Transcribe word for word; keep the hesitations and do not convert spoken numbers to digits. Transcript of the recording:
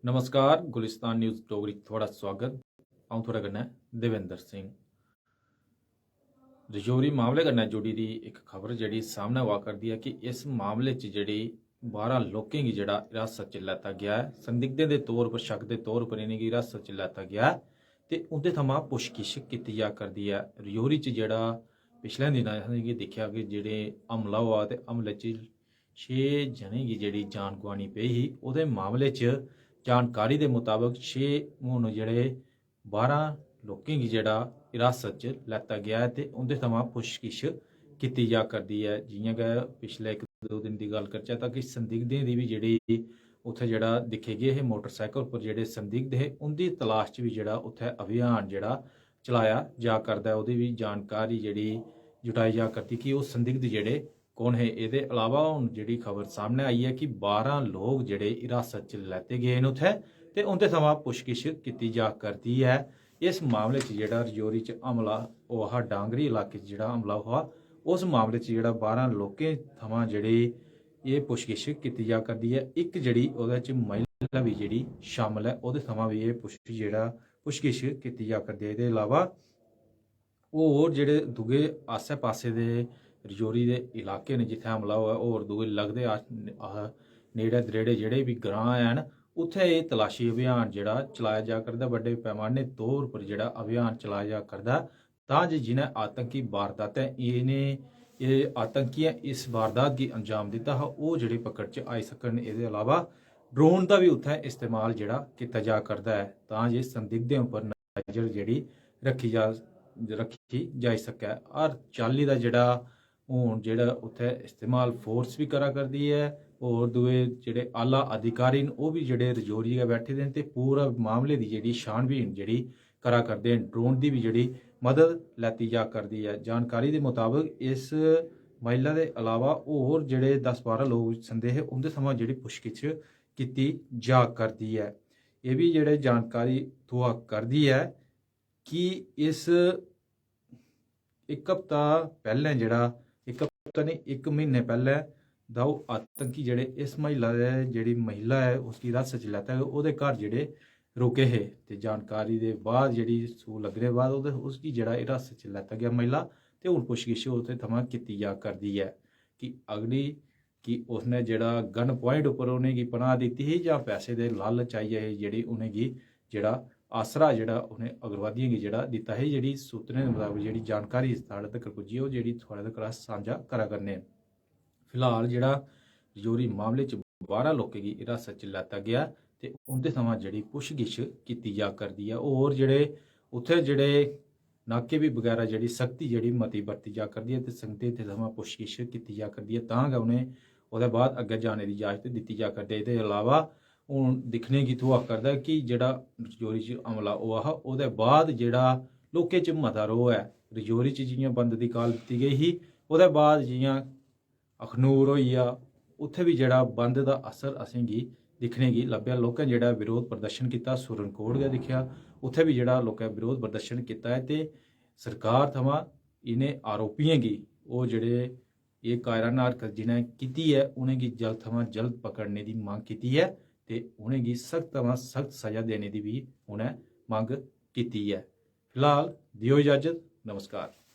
नमस्कार, गुलिस्तान न्यूज़ डोगरी च थुआढ़ा सुआगत। अ'ऊं थुआढ़े कन्नै देवेंद्र सिंह। रजौरी मामले कन्नै जुड़ी दी इक खबर जेह्ड़ी सामनै आवा करदी ऐ कि इस मामले च जेह्ड़ी बारां लोकें गी जेह्ड़ा हिरासत च लैता गेआ ऐ, संदिग्धें दे तौर पर, शक दे तौर पर इ'नेंगी हिरासत च लैता गेआ ऐ ते उं'दे थमां पुच्छगिछ कीती जा करदी ऐ। रजौरी च जेह्ड़ा पिछले दिनें असेंगी दिक्खेआ कि जेह्ड़े हमला होआ ते हमले च छे जनें गी जेह्ड़ी जान गुआनी पेई ही, ओह्दे मामले च जानकारी दे मताबक छे, हून जेह्ड़े बारां लोकें गी जेह्ड़ा हिरासत च लैता गेआ ऐ ते उं'दे थमां पुच्छगिछ कीती जा करदी ऐ। जि'यां गै पिछले इक दो दिन दी गल्ल करचै तां किश संदिग्धें दी बी जेह्ड़ी उत्थै जेह्ड़ा दिक्खे गे हे, मोटरसाइकल उप्पर जेह्ड़े संदिग्ध हे, उं'दी तलाश च बी जेह्ड़ा उत्थै अभियान जेह्ड़ा चलाया जा करदा ऐ, ओह्दी बी जानकारी जेह्ड़ी जुटाई जा करदी कि ओह् संदिग्ध जेह्ड़े कौन हे। एह्दे अलावा हून जेह्ड़ी खबर सामनै आई ऐ कि बारां लोक जेह्ड़े हिरासत च लैते गे न उत्थै ते उं'दे थमां पुच्छगिछ कीती जा करदी ऐ। इस मामले च जेह्ड़ा रजौरी च हमला होआ हा, डांगरी इलाके च जेह्ड़ा हमला होआ, उस मामले च जेह्ड़ा बारां लोकें थमां जेह्ड़ी एह् पुच्छगिछ कीती जा करदी ऐ। इक जेह्ड़ी ओह्दे च महिला बी जेह्ड़ी शामल ऐ, ओह्दे थमां बी एह् पुच्छ जेह्ड़ा पुच्छगिछ कीती जा करदी ऐ। एह्दे अलावा होर जेह्ड़े दूए आस्सै पास्सै दे रजौरी दे इलाके न जित्थै हमला होआ, होर दूए लगदे आस-, आह, नेड़े दरेड़े जेह्ड़े बी ग्रांऽ हैन, उत्थै एह् तलाशी अभियान जेह्ड़ा चलाया जा करदा, बड्डे पैमाने तौर पर जेह्ड़ा अभियान चलाया जा करदा, तां जे जि'नें आतंकी वारदातें इ'नें, एह् आतंकियें इस वारदात गी अंजाम दित्ता हा, ओह् जेह्ड़े पकड़ च आई सकन। एह्दे अलावा ड्रोन दा बी उत्थै इस्तेमाल जेह्ड़ा कीता जा करदा ऐ, तां जे संदिग्धें उप्पर नजर जेह्ड़ी रक्खी जा, रक्खी जाई सकै। हर चाल्ली दा जेह्ड़ा हून जेह्ड़ा उत्थै इस्तेमाल फोर्स बी करा करदी ऐ, होर दूए जेह्ड़े आला अधिकारी न, ओह् बी जेह्ड़े रजौरी गै बैठे दे न ते पूरा मामले दी जेह्ड़ी छानबीन जेह्ड़ी करा करदे न। ड्रोन दी बी जेह्ड़ी मदद लैती जा करदी ऐ। जानकारी दे मताबक इस महिला दे अलावा होर जेह्ड़े दस बारां लोक संदेह, उं'दे थमां जेह्ड़ी पुच्छगिछ कीती जा करदी ऐ। एह् बी जेह्ड़ी जानकारी थ्होआ करदी ऐ कि इस इक हफ्ता पैह्लें जेह्ड़ा, इक हफ्ता नेईं, इक म्हीने पैह्लें द'ऊं आतंकी जेह्ड़े इस महिला दे, जेह्ड़ी महिला ऐ, उसगी हिरासत च लैता गेआ, ओह्दे घर जेह्ड़े रुके हे ते जानकारी दे बाद, जेह्ड़ी सूह लग्गने दे बाद ओह्दे, उसगी जेह्ड़ा हिरासत च लैता गेआ महिला, ते हून पुच्छगिछ ओह्दे थमां कीती जा करदी ऐ कि अगली कि उसने जेह्ड़ा गन प्वाइंट उप्पर उ'नेंगी पनाह् दित्ती ही जां पैसे दे लालच आइयै ही जेह्ड़ी उ'नेंगी जेह्ड़ा आसरा जेह्ड़ा उ'नें उग्रवादियें गी जेह्ड़ा दित्ता ही। जेह्ड़ी सूत्रें दे मताबक जेह्ड़ी जानकारी साढ़े तक्कर पुज्जी, ओह् जेह्ड़ी थुआढ़े तक्कर अस सांझा करा करने आं। फिलहाल जेह्ड़ा रजौरी मामले च बारां लोकें गी हिरासत च लैता गेआ ते उं'दे थमां जेह्ड़ी पुच्छगिछ कीती जा करदी ऐ। होर जेह्ड़े उत्थै जेह्ड़े नाके बी बगैरा जेह्ड़ी सख्ती जेह्ड़ी मती बरती जा करदी ऐ ते संगतें दे थमां पुच्छगिछ कीती जा करदी ऐ, तां गै उ'नें ओह्दे बाद अग्गें जाने दी इजाजत दित्ती जा करदी ऐ। एह्दे अलावा हून दिक्खने गी थ्होआ करदा ऐ कि जेह्ड़ा रजौरी च हमला होआ हा, ओह्दे बाद जेह्ड़ा लोकें च मता रोह् ऐ। रजौरी च जि'यां बंद दी काल दित्ती गेई ही, ओह्दे बाद जि'यां अखनूर होई गेआ, उत्थै बी जेह्ड़ा बंद दा असर असेंगी दिक्खने गी लब्भेआ। लोकें जेह्ड़ा विरोध प्रदर्शन कीता, सुरनकोट गै दिक्खेआ, उत्थै बी जेह्ड़ा लोकें विरोध प्रदर्शन कीता ऐ ते सरकार थमां इ'नें आरोपियें गी, ओह् जेह्ड़े एह् कायराना हरकत जि'नें कीती ऐ, उ'नेंगी जल्द थमां जल्द पकड़ने दी मंग कीती ऐ ते उ'नेंगी सख्त थमां सख्त स'जा देने दी बी उ'नें मंग कीती ऐ। फिलहाल देओ इजाजत, नमस्कार।